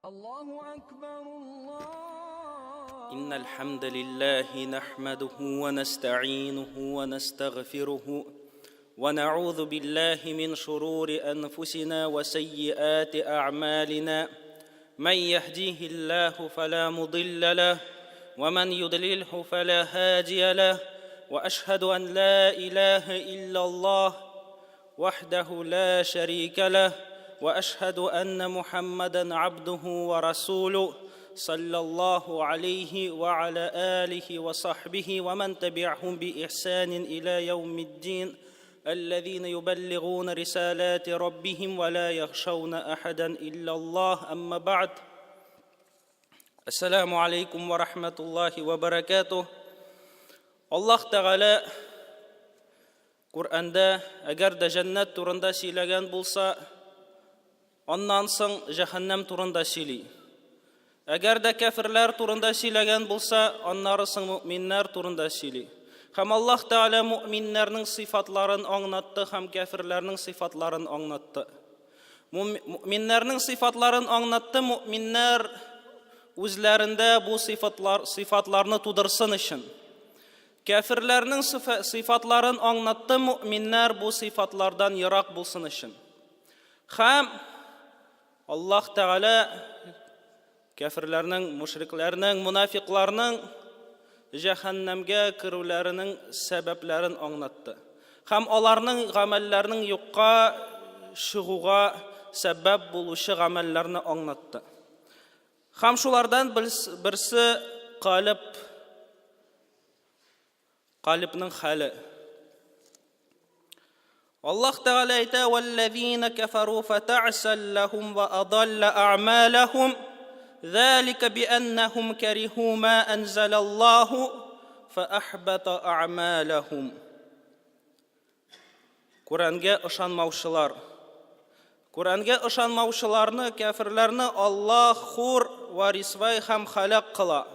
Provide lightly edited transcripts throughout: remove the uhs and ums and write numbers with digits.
الله أكبر الله. إن الحمد لله نحمده ونستعينه ونستغفره ونعوذ بالله من شرور أنفسنا وسيئات أعمالنا، من يهديه الله فلا مضل له ومن يضلله فلا هادي له، وأشهد أن لا إله إلا الله وحده لا شريك له، وأشهد أن محمدا عبده ورسوله صلى الله عليه وعلى آله وصحبه ومن تبعهم بإحسان إلى يوم الدين، الذين يبلغون رسالات ربهم ولا يخشون أحدا إلا الله. أما بعد، السلام عليكم ورحمة الله وبركاته. Аллаһ Тәгалә Коръәндә әгәр дә җәннәт турында сөйләгән булса, аннан соң җәһәннәм турында сөйли. Әгәр дә кәферләр турында сөйләгән булса, аннары соң мөэминнәр турында сөйли. Һәм Аллаһ Тәгалә мөэминнәрнең сыйфатларын аңнатты һәм кәферләрнең сыйфатларын аңнатты. Мөэминнәрнең сыйфатларын аңнатты, мөэминнәр үзләрендә бу сыйфатлар, сыйфатларны тудырсын өчен. Кәферләрнең сыйфатларын аңнатты, мөэминнәр бу сыйфатлардан ерак булсын өчен. Һәм Аллаһ Тәгалә кәферләрнең, мушрикләрнең, мунафикларның җәһәннәмгә керүләренең сәбәпләрен аңнатты. Һәм аларның гамәлләренең юкка чыгуга сәбәп булучы гамәлләрне аңнатты. Һәм шулардан берсе калеб, калебның хәле. Аллаһ Тәгалә әйтә: "Валлазина кафару фата'сал лахум ва адалла а'малахум, залика бианнахум кариху ма анзалаллаху фаахбата а'малахум." Коръәнгә ышанмаучылар. Коръәнгә ышанмаучыларны, кәферләрне Аллаһ хур вә рисвай һәм халәк кыла.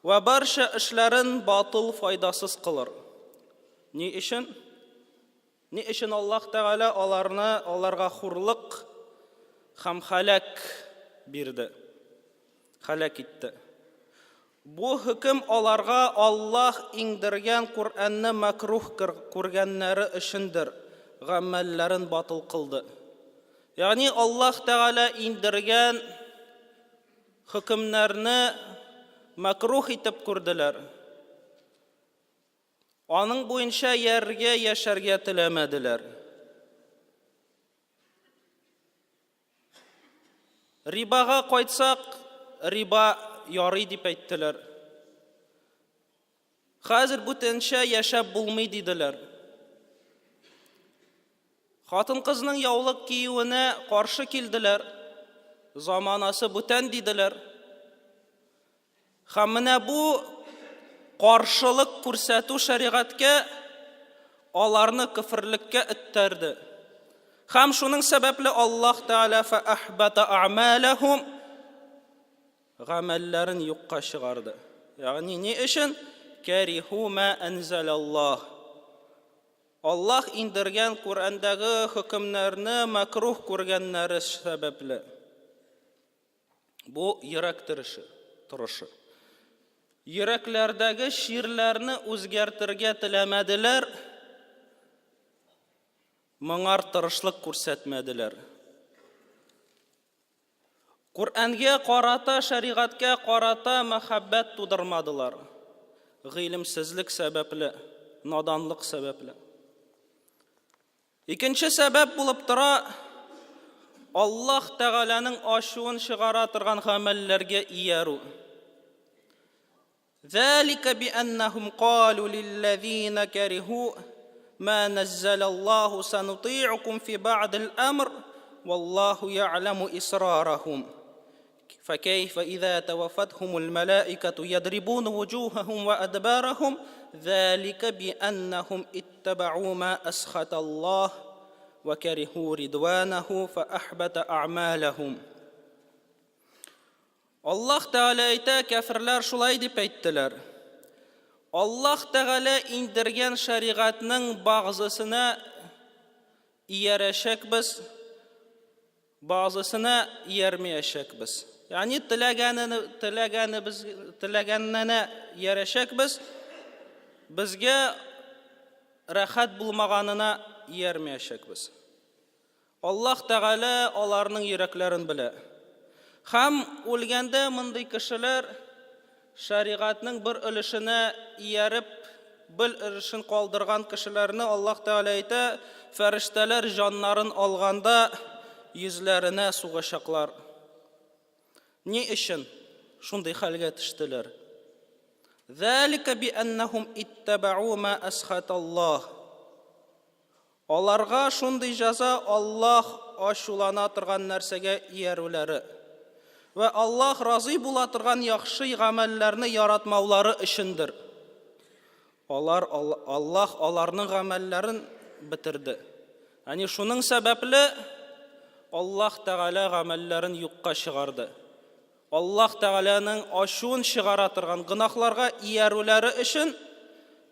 Вә барча эшләрен батыл файдасыз кылыр. Ни өчен? Ни өчен Аллаһ Тәгалә аларны аларга хурлык һәм халәк бирде? Халәк итте. Бу хөкем аларга Аллаһ иңдергән Коръәнне мәкруһ күргәннәре өчендер, гамәлләрен батыл кылды. Ягъни Аллаһ Тәгалә иңдергән хөкемнәрне мәкруһ итеп күрделәр. Аның буенча яргә яшәргә теләмәделәр. Рибага кайтсак, риба ярый дип әйттеләр. Хәзер бүтәнчә яшәп булмый диделәр. Хатын-кызның яулык киюенә каршы килделәр. Заманасы бүтән диделәр. Һәм менә бу каршылык күрсәтү шәригатькә аларны көферлеккә эттәрде. Һәм шуның сәбәпле Аллаһ Тәгалә фәәхбата әгъмаләһум гамәлләрен юкка чыгарды. Ягъни ни өчен? Кәриху ма әнзәләллаһ. Аллаһ иңдергән Коръәндәге хөкемнәрне мәкруһ күргәннәре сәбәпле. Бу йөрәк торышы, торышы. Йөрәкләрдәге чирләрне үзгәртергә теләмәделәр, моңар тырышлык күрсәтмәделәр. Коръәнгә карата, шәригатькә карата мәхәббәт тудырмадылар. Гыйлемсезлек сәбәпле, наданлык сәбәпле. Икенче сәбәп булып тора Аллаһ Тәгаләнең ачуын чыгара торган гамәлләргә иярү. Залика бианнахум калу лиллазина кариху ма наззалаллаху санути'укум фи бa'дил амр валлаху я'ламу исрарахум. فكيف إذا توفتهم الملائكة يضربون وجوههم وأدبارهم ذلك بأنهم اتبعوا ما أسخط الله وكرهوا رضوانه فأحبط أعمالهم. Аллаһ Тәгалә әйтә, кәферләр шулай дип әйттеләр. Аллаһ Тәгалә иңдергән шәригатьнең багзысына иярәчәкбез. Базысына иярмәячәкбез. Ягъни теләгәнен теләгәнебез теләгәненә иярәчәкбез. Безгә рәхәт булмаганына иярмәячәкбез. Аллаһ Тәгалә аларның йөрәкләрен белә. Һәм үлгәндә мондый кешеләр шәригатьнең бер өлешенә ияреп, бел өлешен калдырган кешеләрне Аллаһ Тәгалә әйтә, фәрештәләр җаннарын алганда йөзләренә сугачаклар. Ни өчен шундый хәлгә төштеләр? Зәлика би әннәһум иттәбәу ма әсхаталлаһ. Аларга шундый җәза Аллаһ ачулана торган нәрсәгә иярүләре вә Аллаһ разый була торган яхшы гамәлләрне яратмаулары өчендер. Алар Аллаһ аларның гамәлләрен бетерде. Ягъни шуның сәбәпле Аллаһ Тәгалә гамәлләрен юкка чыгарды. Аллаһ Тәгаләнең ачуын чыгара торган гөнаһларга иярүләре өчен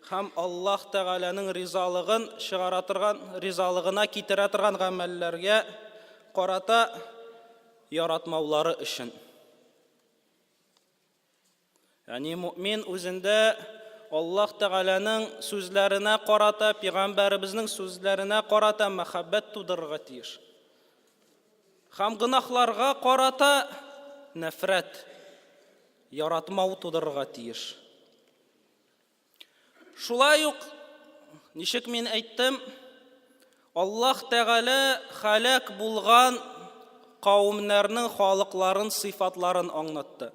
һәм Аллаһ Тәгаләнең ризалыгын чыгара торган, ризалыгына китерә торган гамәлләргә карата яратмаулары өчен. Ягъни мөэмин үзендә Аллаһ Тәгаләнең сүзләренә карата, пәйгамбәребезнең сүзләренә карата мәхәббәт тудырырга тиеш. Һәм гөнаһларга карата нәфрәт, яратмау тудырырга тиеш. Шулай ук, ничек мин әйттем, Аллаһ Тәгалә халәк булган кавемнәрнең халыкларын сыйфатларын аңлатты.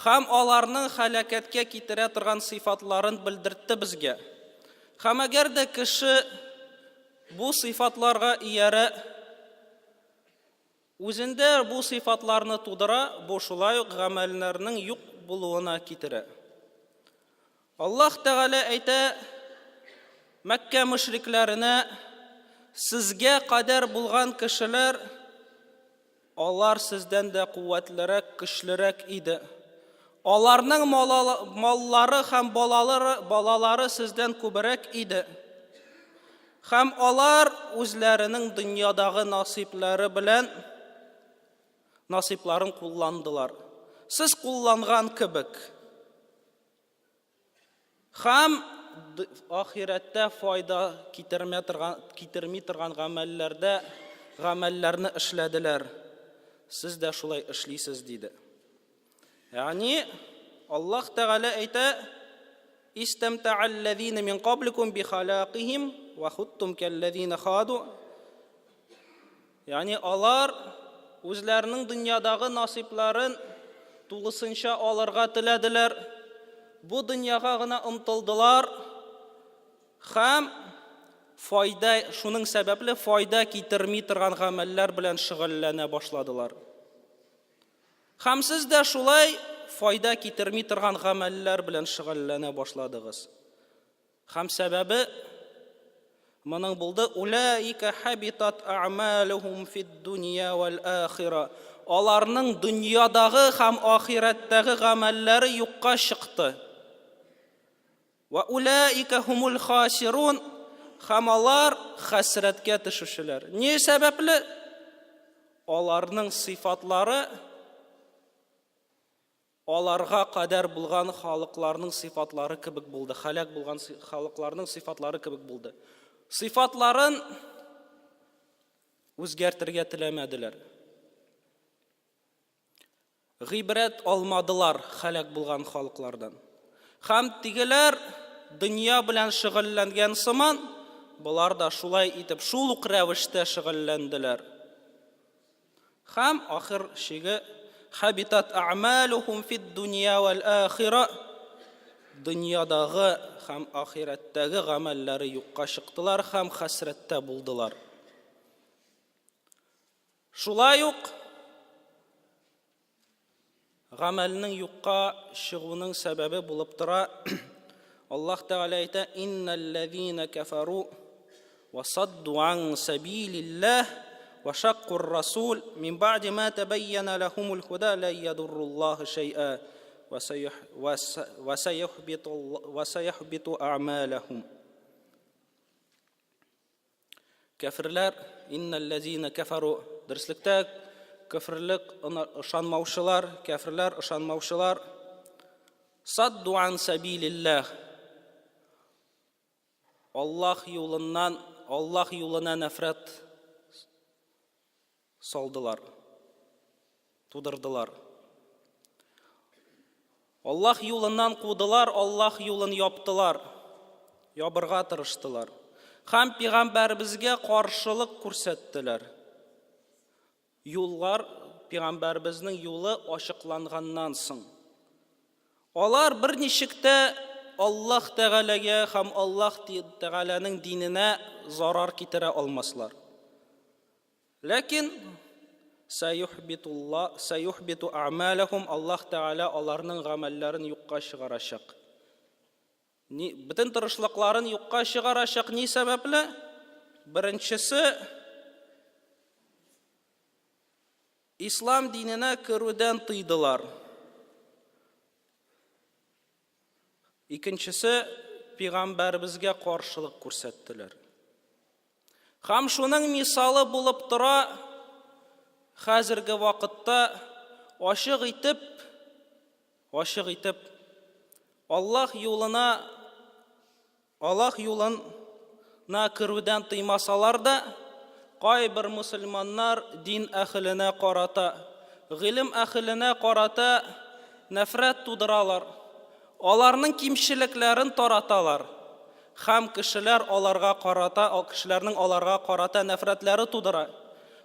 Һәм аларның халәкәткә китерә торган сыйфатларын белдертте безгә. Һәм әгәр дә кеше бу сыйфатларга иярә, Үзендә бу сыйфатларны тудыра, бу шулай ук гамәлләрнең юк булуына китерә. Аллаһ Тәгалә әйтә Мәккә мөшрикләренә, Сезгә кадәр булган кешеләр, алар сездән дә куәтлерәк, көчлерәк иде. Аларның маллары һәм балалары, балалары сездән күбрәк иде. Һәм алар үзләренең дөньядагы насыйплары белән насыйпларын кулландылар. Сез кулланган кебек. Һәм ахирәттә файда китермә торган, китерми торган гамәлләрдә гамәлләрне эшләделәр. Сез дә шулай эшлисез, диде. Ягъни Аллаһ Тәгалә әйтә, Истамта'аллазина мин кабликум би халакихим ва хуттум каллазина хаду. Ягъни алар үзләренең дөньядагы насыйпларын тулысынча алырга теләделәр. Бу дөньяга гына омтылдылар һәм файда, шуның сәбәпле файда китерми торган гамәлләр белән шөгыльләнә башладылар. Һәм сез дә шулай файда китерми торган гамәлләр белән шөгыльләнә башладыгыз. Һәм сәбәбе моның булды: Улаика хабитат а'малухум фид дунья вал ахира. Аларның дөньядагы һәм ахирәттәге гамәлләре юкка чыкты. Вә улаика хумул хасирун, һәм алар хәсрәткә төшүчеләр. Ни сәбәпле? Аларның сыйфатлары аларга кадәр булган халыкларның сыйфатлары кебек булды, халәк булган халыкларның сыйфатлары кебек булды. Сыйфатларын үзгәртергә теләмәделәр. Гыйбрәт алмадылар һәлак булган халыклардан. Һәм тегеләр дөнья белән шөгыльләнгән сыман, болар да шулай итеп шул ук рәвештә шөгыльләнделәр. Һәм ахыр чиге хабитат а'малухум фид дунья вәл ахира дөньядагы һәм ахирәттәге гамәлләре юкка чыктылар һәм хәсрәттә булдылар. Шулай ук гамәлнең юкка чыгуның сәбәбе булып тора. Аллаһ Тәгалә әйтә: "Иннәлләзина кафару ва садду ан сабилиллаһ ва шаккур расул мин ба'ди ма табайяна лахумул худа ла ядурруллаһа шай'a ва саяхбиту а'малахум". Кәферләр, иннәлләзина кәфәру, дөреслектә көферлек ышанмаучылар, кәферләр, ышанмаучылар садду ан сәбилилләһ Аллаһ юлыннан, Аллаһ юлына нәфрәт салдылар, тудырдылар. Аллаһ юлыннан кудылар, Аллаһ юлын яптылар, ябырга тырыштылар. Һәм пигамбәребезгә каршылык күрсәттеләр. Юллар, пигамбәребезнең юлы ачыкланганнан соң. Алар берничек тә Аллаһ Тәгаләгә һәм Аллаһ Тәгаләнең диненә зарар китерә алмаслар. Ләкин сәюхбитулла сәюхбиту а'малахум Аллаһ Тәгалә аларның гамәлләрен юкка чыгарачак. Ни, бөтен тырышлыкларын юкка чыгарачак ни сәбәпле? Беренчесе Ислам диненә керүдән тыйдылар. Икенчесе пигамбәребезгә каршылык күрсәттеләр. Һәм шуның мисалы булып тора хәзерге вакытта ачык итеп ачык итеп Аллаһ юлына Аллаһ юлына керүдән тыймасалар да, кайбер мөселманнар дин әһеленә карата, гыйлем әһеленә карата нәфрәт тудыралар, аларның кимчелекләрен тараталар һәм кешеләр аларга карата, кешеләрнең аларга карата нәфрәтләре тудыра.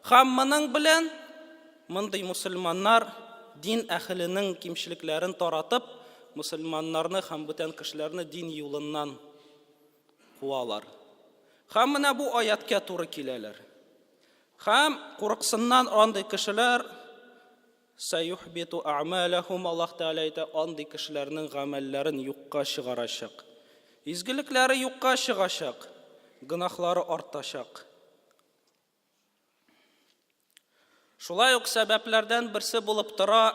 Һәм моның белән Мондый мөселманнар дин әһеленең кимчелекләрен таратып, мөселманнарны һәм бүтән кешеләрне дин юлыннан куалар. Һәм менә бу аятькә туры киләләр. Һәм курыксыннан андый кешеләр сәюхбиту а'малахум Аллаһ Тәгалә әйтә, андый кешеләрнең гамәлләрен юкка чыгарачак. Изгелекләре юкка чыгачак, гөнаһлары артачак. Шулай ук сәбәпләрдән берсе булып тора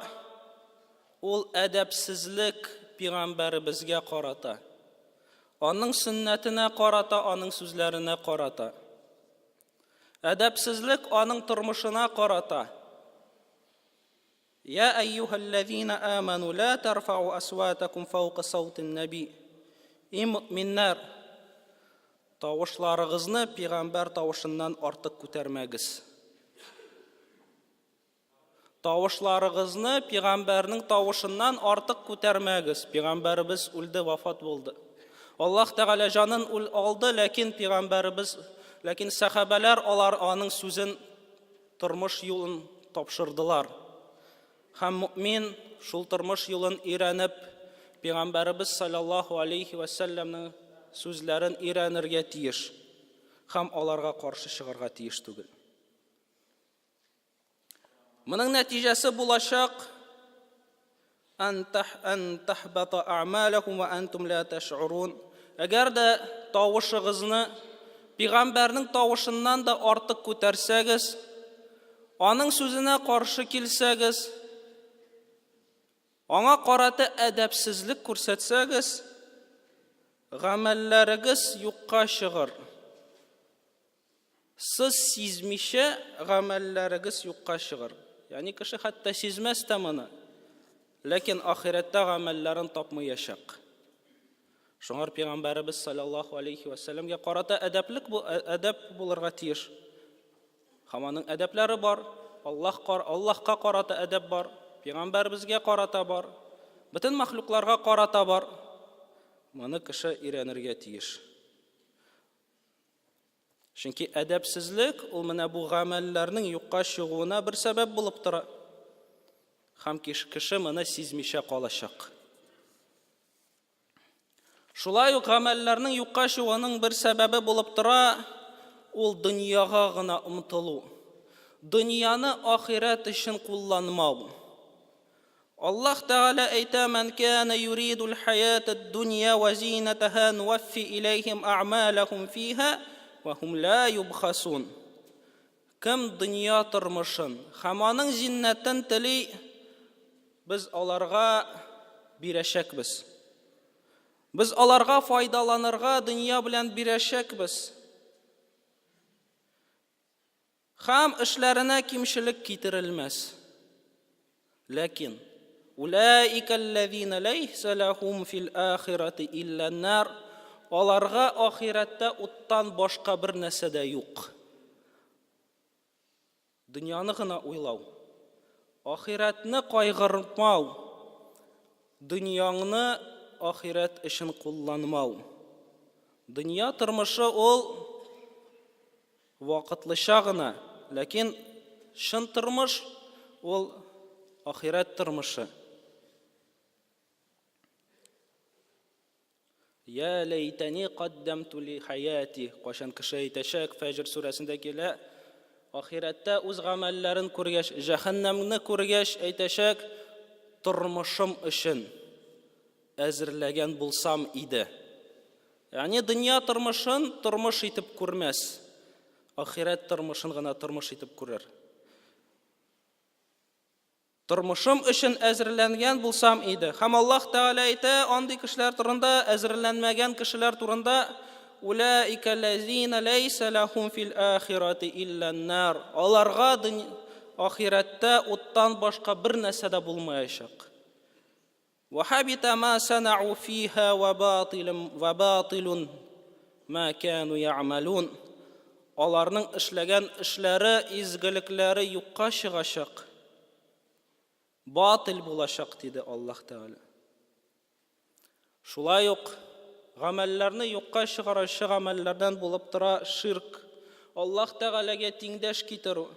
ул әдәпсезлек пигамбәребезгә карата. Аның сөннәтенә карата, аның сүзләренә карата. Әдәпсезлек аның тормышына карата. Я әйюһәлләзина аману ла тарфау асватакум фаука саутин наби. И мөминнәр, тавышларыгызны пигамбәр тавышыннан артык күтәрмәгез. Тавышларыгызны пигамбәрнең тавышыннан артык күтәрмәгез. Пигамбәребез үлде, вафат булды. Аллаһ Тәгалә җанын алды, ләкин пигамбәребез, ләкин сәхабәләр алар аның сүзен тормыш юлын тапшырдылар. Һәм мөэмин шул тормыш юлын өйрәнеп, Пәйгамбәребез салләллаһу алейһи вә сәлләмнең сүзләрен өйрәнергә тиеш һәм аларга каршы чыгарга тиеш түгел. Моның нәтиҗәсе булачак, Ан тахбата а'малакум ва антум ла таш'урун. Әгәр дә тавышыгызны пигамбәрнең тавышыннан да артык күтәрсәгез, аның сүзенә каршы килсәгез, аңа карата әдәпсезлек күрсәтсәгез, гамәлләрегез юкка чыгыр. Сез сизмичә гамәлләрегез юкка чыгыр. Ягъни кеше хәтта сизмәс тә моны. Ләкин ахирәттә гамәлләрен тапмыячак. Шуңар пәйгамбәребез саллаллаһу алейхи ва сәлләмгә карата әдәплек бу әдәп булырга тиеш. Һәм аның әдәпләре бар. Аллаһ кар Аллаһка карата әдәп бар, пәйгамбәребезгә карата бар, бөтен мәхлукларга карата бар. Моны кеше өйрәнергә тиеш. Чөнки әдәпсезлек ул менә бу гамәлләрнең юкка чыгуына бер сәбәп булып тора. Һәм кеше моны сизмичә калачак. Шулай ук гамәлләрнең юкка чыгуының бер сәбәбе булып тора, ул дөньяга гына омтылу. Дөньяны ахирәт өчен кулланмау. Аллаһ Тәгалә әйтә, Мән кәнә юридул хәятәд дөнья вә зинәтәһә нуәффи иләйһим әгъмаләһум фиһә вә һум лә юбхасун. Кем дөнья тормышын һәм аның зиннәтен тели, без аларга бирәчәкбез. Без аларга файдаланырга дөнья белән бирәчәкбез. Һәм эшләренә кимчелек китерелмәс. Ләкин Улаика аллазина ләйсә ләһум фил ахирати илля нар, аларга ахирәттә уттан башка бер нәрсә дә юк. Дөньяны гына уйлау, ахирәтне кайгырмау, дөньяңны ахирәт өчен кулланмау. Дөнья тормышы ул вакытлыча гына, ләкин чын тормыш ул ахирәт тормышы. Я ләйтәни каддәмту ли хаяти. Кайчан кеше әйтәчәк, Фәҗр сүрәсендә килә, ахирәттә үз гамәлләрен күргәч, җәһәннәмне күргәч әйтәчәк, тормышым өчен әзерләгән булсам иде. Ягъни дөнья тормышын тормыш итеп күрмәс, ахирәт тормышын гына тормыш итеп күрер. Тормышым өчен әзерләнгән булсам иде. Һәм Аллаһ Тәгалә әйтә, андый кешеләр турында, әзерләнмәгән кешеләр турында, Улаика ләзина ләйсә ләхум фил ахирати илля нар. Аларга ахирәттә уттан башка бер нәрсә дә булмаячак. Ва хабита ма санау фиха ва батилум ва батилун ма кану я'малун. Аларның эшләгән эшләре, изгелекләре юкка чыгачак. Батил булачак, диде Аллаһ Тәгалә. Шулай ук гамәлләрне юкка чыгаручы гамәлләрдән булып тора ширк. Аллаһ Тәгаләгә тиңдәш китерү.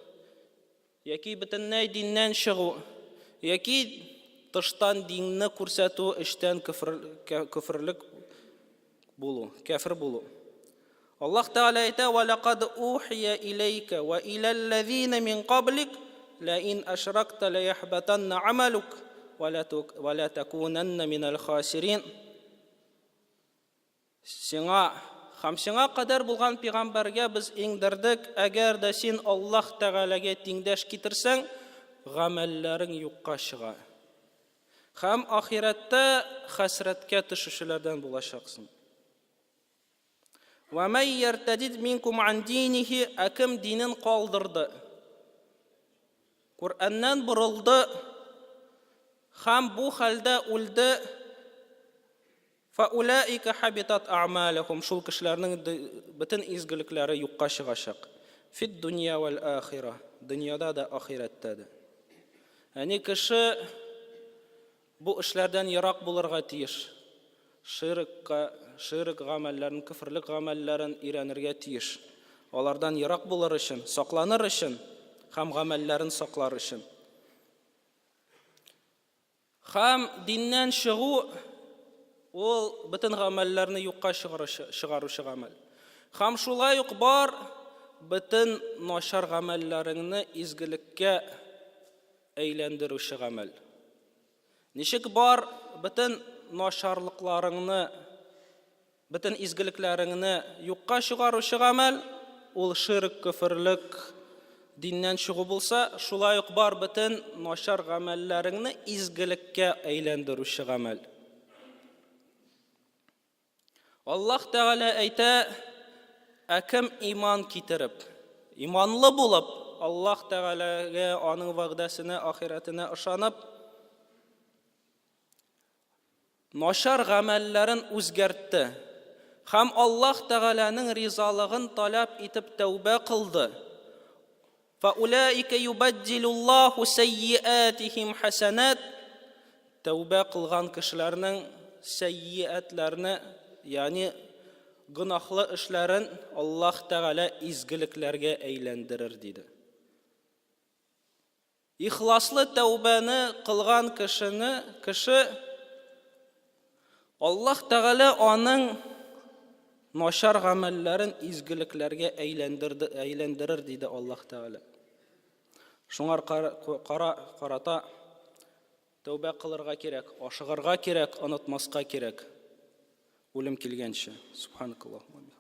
Яки бөтенләй диннән чыгу, яки тыштан динне күрсәтү, эчтән көферлек булу, кәфер булу. Аллаһ Тәгалә әйтә: "Ва лакад ухия иләйкә ва иләлләзина мин каблик ла ин ашракта ла яхбатанна амалук ва ла такунанна минал хасирин." Сиңа һәм сиңа кадәр булган пигамбәргә без иңдердек, әгәр дә син Аллаһ Тәгаләгә тиңдәш китерсәң, гамәлләрең юкка чыга. Һәм ахирәттә хәсрәткә төшүчеләрдән булачаксың. Вә мән яртәдид минкум ан динихи, ә кем динен калдырды, Коръәннән борылды һәм бу хәлдә үлде, Фәуләика хабитат әгъмалүһүм, шул кешеләрнең бөтен изгелекләре юкка чыгачак. Фид дөнья вәл ахира, дөньяда да, ахирәттә дә. Әни кеше бу эшләрдән ерак булырга тиеш. Ширкка, ширк гамәлләрен, көферлек гамәлләрен өйрәнергә тиеш. Алардан ерак булыр өчен, сакланыр өчен һәм гамәлләрен саклар өчен. Һәм диннән чыгу ул бөтен гамәлләрне юкка чыгаручы, чыгаручы гамәл. Һәм шулай ук бар бөтен начар гамәлләреңне изгелеккә әйләндерүче гамәл. Ничек бар бөтен начарлыкларыңны Бөтен изгелекләреңне юкка чыгаручы гамәл, ул ширк, көферлек, диннән чыгу булса, шулай ук бар бөтен начар гамәлләреңне изгелеккә әйләндерүче гамәл. Аллаһ Тәгалә әйтә, ә кем иман китереп, иманлы булып, Аллаһ Тәгаләгә, аның вәгъдәсенә, ахирәтенә ышанып, Начар гамәлләрен үзгәртте һәм Аллаһ Тәгаләнең ризалыгын таләп итеп тәүбә кылды. Фәуләикә юбәддилуллаһу сәййиәтиһим хәсәнәт. Тәүбә кылган кешеләрнең сәййиәтләрне, ягъни гөнаһлы эшләрен Аллаһ Тәгалә изгелекләргә әйләндерер, диде. Ихласлы тәүбәне кылган кешене, кеше Аллаһ Тәгалә аның начар гамәлләрен изгелекләргә әйләндерде, әйләндерер, диде Аллаһ Тәгалә. Шуңар кара, карата тәүбә кылырга кирәк, ашыгырга кирәк, онытмаска кирәк. Үлем килгәнче. Субханакаллаһумма.